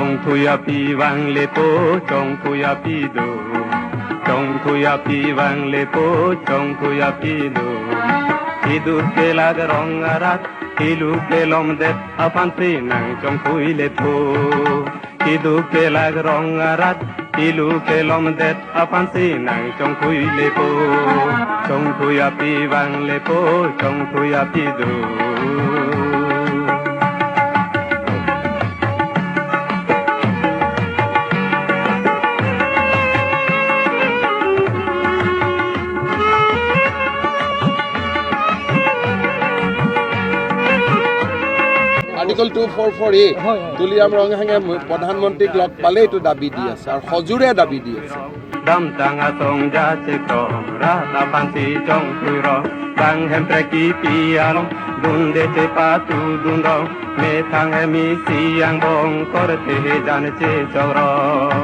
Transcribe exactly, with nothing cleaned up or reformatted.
Chongthui api vang lepo, chongthui api do. Chongthui api vang lepo, chongthui api do. Keduk kelak rong arat, kelu kelom det aphansi nang chongthui lepo. Keduk kelak rong arat, kelu kelom det aphansi nang chongthui lepo. Chongthui api vang lepo, chongthui api do. Article two four four A, হয়, হয়। তুলিৰাম ৰংহাঙে প্ৰধানমন্ত্ৰীক লগ পালে এইটো দাবী দি আছে আৰু সজোৰে দাবী দি আছে। Damtang asong jasekrong rat aphansi chongthui rong, bang Hemprek kipi along dunde chepatu dun rong, methang hemi siang bong korte he jan chechok rong.